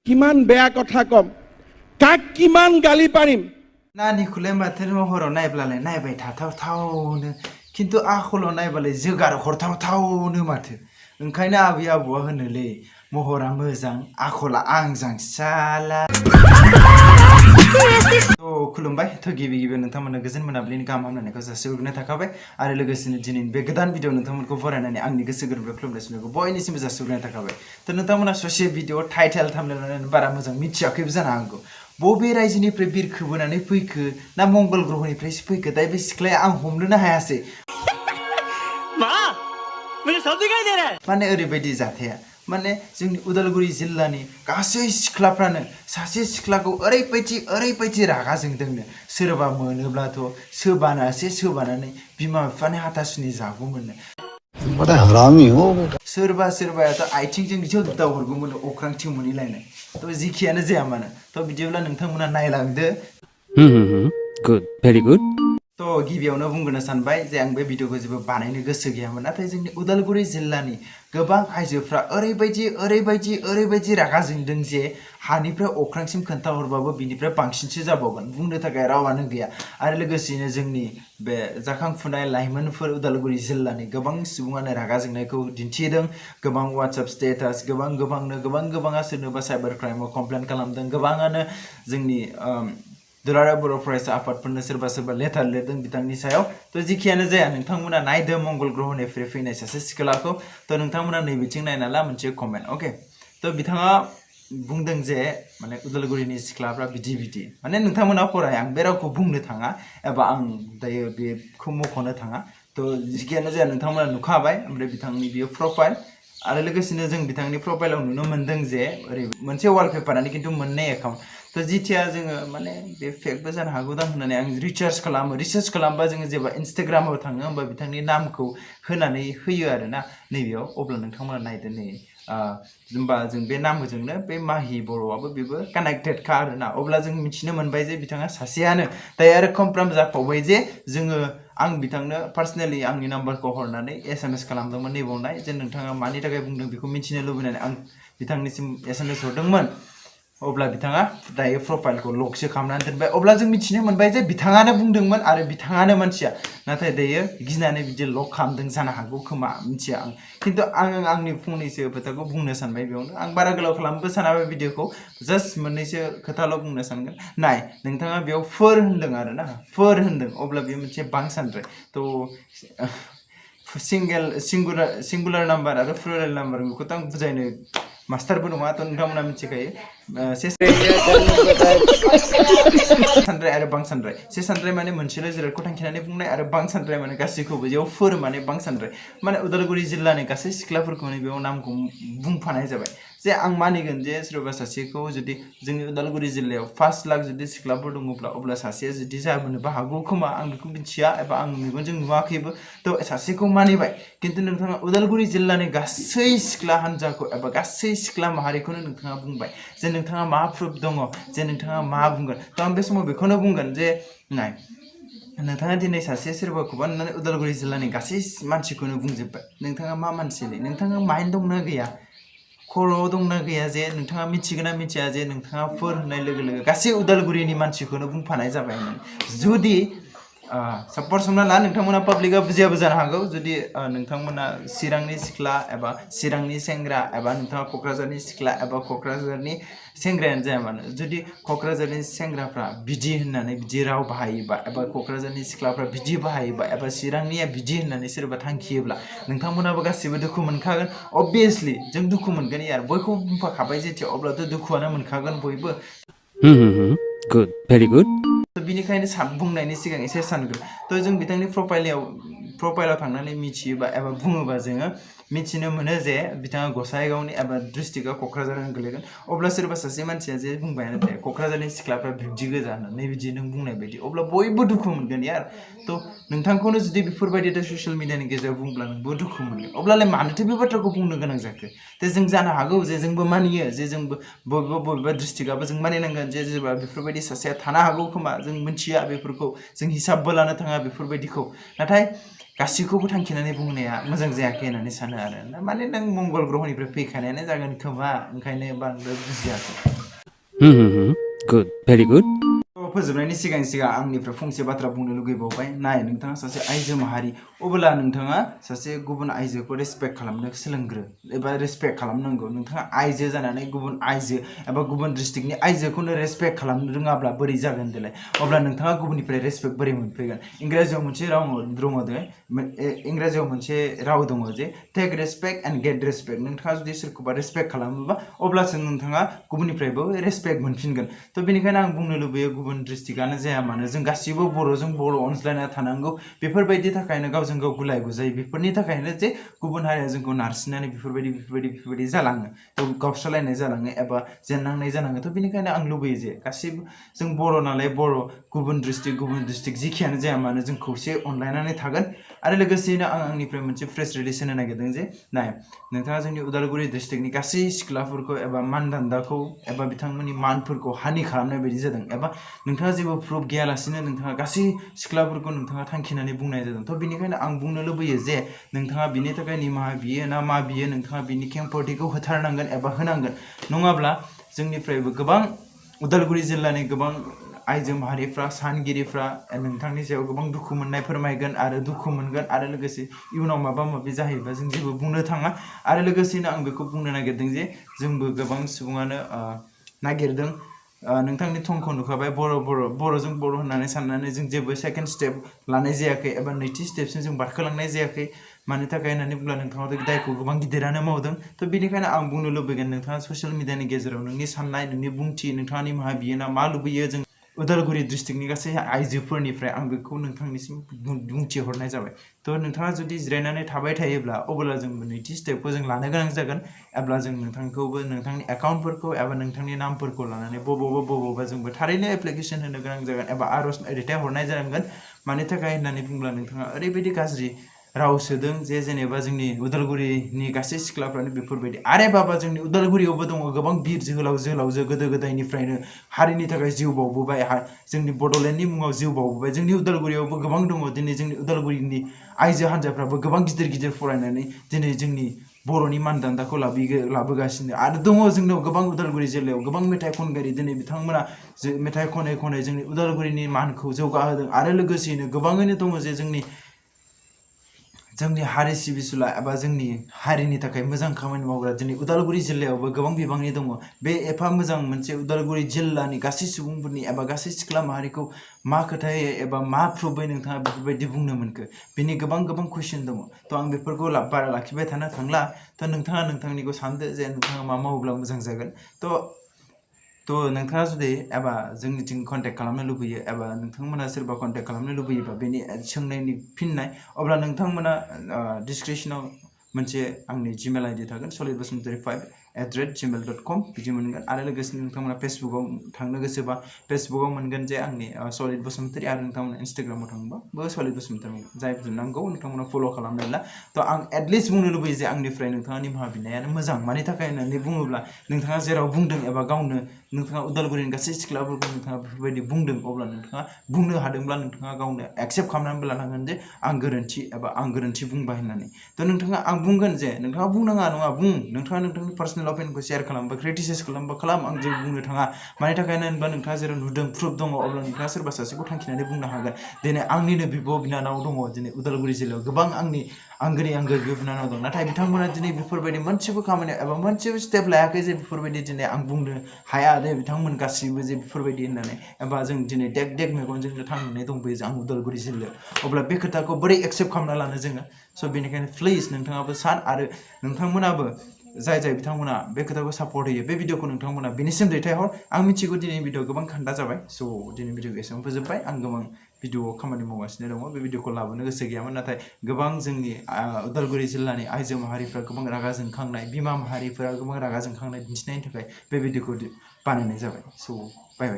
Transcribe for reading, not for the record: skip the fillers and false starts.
কিমান বেয়া কথা কম কাক কিমান গালি পাৰিম नानीखौलाय माथो महराव नायब्लालाय नायबाय थाथावथावनो खिन्थु आखलाव नायबालाय जोगार हरथावथावनो माथो ओंखायनो आबै आबौआ होनोलै महरा मोजां आखला आंजां साला खुलुमबाय गिबि गिबियाव नोंथांमोननो गोजोन मोनाबिलिनि गाहाम हामलायनायखौ जासिहरग्रोनाय थाखाबाय आरो लोगोसेनो दिनैनि बे गोदान भिडिअ नोंथांमोनखौ फरायनानै आंनि गोसो गोरबोआव खुलुमनायखौ बयनिसिमबो जासिहरग्रोनाय थाखाबाय नोंथांमोना ससे भिडिअ टाइटेल थाम्बनेल बारा मोजां मिथियाखैबो जानो हागौ बबे रायजोनिफ्राय बिरखोबोनानै फैखो ना मंगल ग्रहनिफ्रायसो फैखो दा बे सिख्लाया आं हमनोनो हायासै माने ओरैबायदि जाथाया माने जोंनि उदालगुरि जिल्लानि गासै सिख्लाफ्रानो सासे सिख्लाखौ ओरैबायदि रागा जोंदोंनो सोरबा मोनोब्लाथ' सोबानानै बिमा बिफानि हाथासुनि जागौमोननो बड़ा हरामी हो बेटा सोरबायाथ' आथिंजों जोद्दाव हरगौमोन अख्रांथिं मोनहैलायनाय थ' जिखियानो जाया मानो थ' बिदिब्ला नोंथांमोना नायलांदो गुड भेरि गुड थ' गिबियावनो बुंग्रोनो सानबाय जे आं बे भिडिअखौ जेबो बानायनो गोसो गैयामोन नाथाय जोंनि उदालगुरि जिल्लानि गोबां आइजोफ्रा ओरैबायदि रागा जोंदों जे हानिफ्राय अख्रांसिम खोन्थाहरबाबो बिनिफ्राय बांसिनसो जाबावगोन बुंनो थाखाय रावानो गैया आरो लोगोसेनो जोंनि बे जाखांफुनाय लाइमोनफोर उदालगुरि जिल्लानि गोबां सुबुङानो रागा जोंनायखौ दिन्थिदों गोबां वाट्सएप स्टेटास गोबाङा सोरनोबा साइबार क्राइमाव कमप्लेन खालामदों गोबाङानो जोंनि दुलाराय बर' फरायसा आफादफोरनो सोरबा लेटार लिरदों बिथांनि सायाव थ' जिखियानो जाया नोंथांमोना नायदो मंगल ग्रहनिफ्राय फैनाय सासे सिख्लाखौ थ' नोंथांमोना नैबिथिं नायना ला मोनसे कमेन्ट अके थ' बिथाङा बुंदों जे माने उदालगुरिनि सिख्लाफ्रा बिदि माने नोंथांमोना फराय आं बे रावखौ बुंनो थाङा एबा आं दायो बेखौ मख'नो थाङा थ' जिखियानो जाया नोंथांमोना नुखाबाय ओमफ्राय बिथांनि बियो प्रफाइल आरो लोगोसेनो जों बिथांनि प्रफाइलाव नुनो मोन्दों जे ओरै मोनसे वालपेपारानो खिन्थु मोननै एकाउन्ट थ' जिथिया जोङो माने बे फेकबो जानो हागौदां होननानै आं रिसार्च खालामबा जोङो जेब्ला इन्सटाग्रामाव थाङो होमबा बिथांनि नामखौ होनानै होयो आरोना नैबेयाव अब्ला नोंथांमोना नायदो नै होमबा जों बे नामजोंनो बे माहि बर'आबो बेबो कानेक्टेडखा आरोना अब्ला जों मिथिनो मोनबाय जे बिथाङा सासेयानो दायो आरो कनफार्म जाबावबाय जे जोङो आं बिथांनो पार्सनेलि आंनि नाम्बारखौ हरनानै SMS खालामदोंमोन नैबावनाय जे नोंथाङा मानि थाखाय बुंदों बेखौ मिथिनो लुबैनानै आं बिथांनिसिम SMS हरदोंमोन अब्ला बिथाङा दायो प्रफाइलखौ लकसो खालामनानै दोनबाय अब्ला जों मिथिनो मोनबाय जे बिथाङानो बुंदोंमोन आरो बिथाङानो मानसिया नाथाय दायो गिनानै बिदि लक खालामदों जानो हागौ खोमा मिथिया आं खिन्थु आं आंनि फंनैसो खोथाखौ बुंनो सानबाय बेयावनो आं बारा गोलाव खालामबो सानाबा भिडिअखौ जास्ट मोननैसो खोथाल' बुंनो सानगोन नाय नोंथाङा बेयाव फोर होनदों आरोना फोर होनदों अब्ला बेयो मोनसे बांसानद्राय थ' सिंगुलार नाम्बार आरो प्लुरेल नाम्बार बेखौथ' आं बुजायनो मास्टारबो नङा थ' नोंथांमोना मिथिखायो सानद्राय आरो बांसानद्राय से सानद्राय माने मोनसेल' जिरादखौ थांखिनानै बुंनाय आरो बांसानद्राय माने गासैखौबो बेयाव फोर माने बांसानद्राय माने उदालगुरि जिल्लानि गासै सिख्लाफोरखौनो बेयाव नामखौ बुंफानाय जाबाय जे आं मानिगोन जे सोरबा सासेखौ जुदि जोंनि उदालगुरि जिल्लायाव 5 लाख जुदि सिख्लाफोर दङब्ला अब्ला सासेया जुदि जाबोनोबो हागौ खोमा आं बेखौ मिथिया एबा आं मेगनजों नुवाखैबो थ' सासेखौ मानिबाय खिन्थु नोंथाङा उदालगुरि जिल्लानि गासै सिख्ला हान्जाखौ एबा गासै सिख्ला माहारिखौनो नोंथाङा बुंबाय जे नोंथाङा मा प्रुफ दङ जे नोंथाङा मा बुंगोन थ' आं बे समाव बेखौनो बुंगोन जे नाय नोंथाङा दिनै सासे सोरबाखौबा नुनानै उदालगुरि जिल्लानि गासै मानसिखौनो बुंजोब्बाय नोंथाङा मा मानसिलै नोंथाङा माइन्ड दंना गैया खर'आव दंना गैया जे नोंथाङा मिथिगोन ना मिथिया जे नोंथाङा फोर होननाय लोगो लोगो गासै उदालगुरिनि मानसिखौनो बुंफानाय जाबायमोन जुदि साप'ज हमना ला नोंथांमोना पाब्लिकआ बुजियाबो जानो हागौ जुदि नोंथांमोना चिरांनि सिख्ला एबा चिरांनि सेंग्रा एबा नोंथाङा क'क्राझारनि सिख्ला एबा क'क्राझारनि सेंग्रायानो जाया मानो जुदि क'क्राझारनि सेंग्राफ्रा बिदि होननानै बिदि राव बाहायोबा एबा क'क्राझारनि सिख्लाफ्रा बिदि बाहायोबा एबा चिरांनिया बिदि होननानै सोरबा थांखियोब्ला नोंथांमोनाबो गासिबो दुखु मोनखागोन अबभियासलि जों दुखु मोनगोन यार बयखौबो बुंफाखाबाय जेथिया अब्लाथ' दुखुआनो मोनखागोन बयबो गुड भेरि गुड बिनिखायनो बुंनायनि सिगां एसे सानग्रो थ' जों बिथांनि प्रफाइलाव थांनानै मिथियोबा एबा बुङोबा जोङो मिथिनो मोनो जे बिथाङा गसाइगावनि एबा डिस्ट्रिक्टआ क'क्राझाराव गोलैगोन अब्ला सोरबा सासे मानसिया जे बुंबायानो थायो क'क्राझारनि सिख्लाफ्रा बिब्दि गोजा होननानै बिदि नों बुंनाय बायदि अब्ला बयबो दुखु मोनगोन यार थ' नोंथांखौनो जुदि बेफोरबायदि ससियेल मिडियानि गेजेराव बुंब्ला नोंबो दुखु मोनगोन अब्लालाय मानोथो बे बाथ्राखौ बुंनो गोनां जाखो दा जों जानो हागौ जे जोंबो मानियो जे जोंबो बबेबा डिस्ट्रिक्टआबो जों मानिनांगोन जे जेनेबा बेफोरबायदि सासेया थानो हागौ खोमा जों मिथिया बेफोरखौ जों हिसाबबो लानो थाङा बेफोरबायदिखौ नाथाय गासैखौबो थांखिनानै बुंनाया मोजां जायाखै होननानै सानो आरो माने नों मंगल ग्रहनिफ्राय फैखानायानो जागोन खोमा ओंखायनो बांद्राय बुजियाखै Good. Very good. फोजोबनायनि सिगां आंनिफ्राय फंसे बाथ्रा बुंनो लुगैबावबाय नाय नोंथाङा सासे आइजो माहारि अब्ला नोंथाङा सासे गुबुन आइजोखौ रेसपेक्ट खालामनो सोलोंग्रो एबा रेसपेक्ट खालामनांगौ नोंथाङा आइजो जानानै गुबुन आइजो एबा गुबुन डिस्ट्रिक्टनि आइजोखौनो रेसपेक्ट खालामनो रोङाब्ला बोरै जागोन देलाय अब्ला नोंथाङा गुबुननिफ्राय रेसपेक्ट बोरै मोनफैगोन इंराजियाव मोनसे राव दङ जे take respect and get respect नोंथाङा जुदि सोरखौबा रेसपेक्ट खालामोबा अब्लासो नोंथाङा गुबुननिफ्रायबो रेसपेक्ट मोनफिनगोन थ' बेनिखायनो आं बुंनो लुबैयो गुबुन डिस्ट्रिक्टआनो जाया मानो जों गासिबो बर'जों बर' अनज्लायना थानांगौ बेफोरबायदि थाखायनो गावजों गाव गुलाय गुजाय बेफोरनि थाखायनो जे गुबुन हारिया जोंखौ नारसिननानै बेफोरबायदि जालाङो थ' गावस्रालायनाय जालाङो एबा जेननांनाय जालाङो थ' बेनिखायनो आं लुबैयो जे गासिबो जों बर' नालाय बर' गुबुन डिस्ट्रिक्ट जिखियानो जाया मानो जों खौसे अनलायनानै थागोन आरो लोगोसेयैनो आं आंनिफ्राय मोनसे प्रेस रिलिज होनो नागिरदों जे नाय नोंथाङा जोंनि उदालगुरि डिस्ट्रिक्टनि गासै सिख्लाफोरखौ एबा मानदान्दाखौ एबा बिथांमोननि मानफोरखौ हानि खालामनाय बायदि जादों एबा नोंथाङा जेबो प्रुफ गैयालासिनो नोंथाङा गासै सिख्लाफोरखौ नोंथाङा थांखिनानै बुंनाय जादों थ' बेनिखायनो आं बुंनो लुबैयो जे नोंथाङा बिनि थाखाय निमाहा बियो ना मा बियो नोंथाङा बिनि खेंफोरथिखौ होथारनांगोन एबा होनांगोन नङाब्ला जोंनिफ्रायबो गोबां उदालगुरि जिल्लानि गोबां आइजो माहारिफ्रा सानगिरिफ्रा नोंथांनि सायाव गोबां दुखु मोननाय फोरमायगोन आरो दुखु मोनगोन आरो लोगोसे इयुनाव माबा माबि जाहैबा जों जेबो बुंनो थाङा आरो लोगोसेनो आं बेखौ बुंनो नागिरदों जे जोंबो गोबां सुबुङानो नागिरदों नोंथांनि थंखौ नुखाबाय बर'जों बर' होननानै साननानै जों जेबो सेकेन्ड स्टेप लानाय जायाखै एबा नैथि स्टेपसिम जों बारखोलांनाय जायाखै मानि थाखाय होननानै बुंब्ला नोंथाङा दायखौ गोबां गिदिरानो मावदों थ' बेनिखायनो आं बुंनो लुबैगोन नोंथाङा ससियेल मिडियानि गेजेराव नोंनि साननाय नोंनि बुंथि नोंथाङा निमाहा बियो ना मा लुबैयो जों उदालगुरि डिस्ट्रिक्टनि गासै आइजोफोरनिफ्राय आं बेखौ नोंथांनिसिम बुंथिहरनाय जाबाय थ' नोंथाङा जुदि जिरायनानै थाबाय थायोब्ला अब्ला जों नैथि स्टेपखौ जों लानो गोनां जागोन अब्ला जों नोंथांखौबो नोंथांनि एकाउन्टफोरखौ एबा नोंथांनि नामफोरखौ लानानै बबावबा जोंबो थारैनो एप्लिकेसन होनो गोनां जागोन एबा आर'ज दैथायहरनाय जानांगोन मानि थाखाय होननानै बुंब्ला नोंथाङा ओरैबायदि गाज्रि राव सोदों जे जेनेबा जोंनि उदालगुरिनि गासै सिख्लाफ्रानो बेफोरबायदि आरे बाबा जोंनि उदालगुरियावबो दङ गोबां बिर जोहोलावजो गोदो गोदायनिफ्रायनो हारिनि थाखाय जिउ बावबोबाय जोंनि बड'लेण्डनि मुङाव जिउ बावबोबाय जोंनि उदालगुरियावबो गोबां दङ दिनै जोंनि उदालगुरिनि आइजो हान्जाफ्राबो गोबां गिदिर फरायनानै दिनै जोंनि बर'नि मानदान्दाखौ लाबोगासिनो आरो दङ जोंनाव गोबां उदालगुरि जिल्लायाव गोबां मेथाइ खनगिरि दिनै बिथांमोना मेथाइ खनै जोंनि उदालगुरिनि मानखौ जौगाहोदों आरो लोगोसेयैनो गोबाङैनो दङ जे जोंनि हारि सिबिसुला एबा जोंनि हारिनि थाखाय मोजां खामानि मावग्रा दिनै उदालगुरि जिल्लायावबो गोबां बिबांनि दङ बे एफा मोजां मोनसे उदालगुरि जिल्लानि गासै सुबुंफोरनि एबा गासै सिख्ला माहारिखौ मा खोथायै एबा मा प्रुफै नोंथाङा बेफोरबायदि बुंनो मोनखो बेनि गोबां कुइसन दङ थ' आं बेफोरखौ बारा लाखिबाय थानो थांला थ' नोंथाङा नोंथांनिखौ सानदो जे नोंथाङा मा मावोब्ला मोजां जागोन थ' नोंथाङा जुदि एबा जोंनिथिं कन्टेक्ट खालामनो लुबैयो एबा नोंथांमोना सोरबा कन्टेक्ट खालामनो लुबैयोबा बेनि सोंनायनि फिननाय अब्ला नोंथांमोना डिसक्रिपसनाव मोनसे आंनि जिमेल आइडि थागोन solidbasumtari5@gmail.com बिदि मोनगोन आरो लोगोसे नोंथांमोना फेसबुकाव थांनो गोसोबा फेसबुकाव मोनगोन जे आंनि सलिड बसुमतारी आरो नोंथांमोना इन्स्टाग्रामाव थांबा सलिड बसुमतारी जायफोर नांगौ नोंथांमोना फल' खालामनायला थ' आं एटलिस्ट बुंनो लुबैयो जे आंनिफ्राय नोंथाङा निमाहा बिनायानो मोजां मानि थाखाय होननानै बुङोब्ला नोंथाङा जेराव बुंदों एबा गावनो नोंथाङा उदालगुरिनि गासै सिख्लाफोरखौ नोंथाङा बेफोरबायदि बुंदों अब्ला नोंथाङा बुंनो हादोंब्ला नोंथाङा गावनो एक्सेप्ट खालामनानैबो लानांगोन जे आं गोरोन्थि बुंबाय होननानै थ' नोंथाङा आं बुंगोन जे नोंथाङा बुंनाङा नङा बुं नोंथाङा नोंथांनि पार्सनेल अपिनियनखौ शेयार खालामबा क्रिटिसाइज खालामबा खालाम आं जेबो बुंनो थाङा मानि थाखाय होनबा नोंथाङा जेराव नुदों प्रुफ दङ अब्ला नोंथाङा सोरबा सासेखौ थांखिनानै बुंनो हागोन दिनै आंनिनो बिब' बिनानाव दङ दिनै उदालगुरि जिल्लायाव गोबां आंनि आंगोनि बिब' बिनानाव दं नाथाय बिथांमोना दिनै बेफोरबायदि मोनसेबो खामानियाव एबा मोनसेबो स्टेप लायाखै जे बेफोरबायदि दिनै आं बुंनो हाया दे बिथांमोन गासिबो जे बेफोरबायदि होननानै एबा जों दिनै देग मेगनजोंनो थांनानै दंबोयो जे आं उदालगुरि जिल्लायाव अब्ला बे खोथाखौ बोरै एक्सेप्ट खालामना लानो जोङो स' बेनिखायनो प्लिज नोंथाङाबो सान आरो नोंथांमोनाबो जाय बिथांमोना बे खोथाखौ सापर्ट होयो बे भिडिअखौ नोंथांमोना बेनिसिम दैथायहर आं मिथिगौ दिनै भिडिअ गोबां खान्दा जाबाय स' दिनै भिडिअखौ एसेबां फोजोबबाय आं गोबां भिडिअआव खामानि मावगासिनो दङ बे भिडिअखौ लाबोनो गोसो गैयामोन नाथाय गोबां जोंनि उदालगुरि जिल्लानि आइजो माहारिफ्रा गोबां रागा जोंखांनाय बिमा माहारिफोरा गोबां रागा जोंखांनाय दिन्थिनायनि थाखाय बे भिडिअखौ बानायनाय जाबाय स' बाय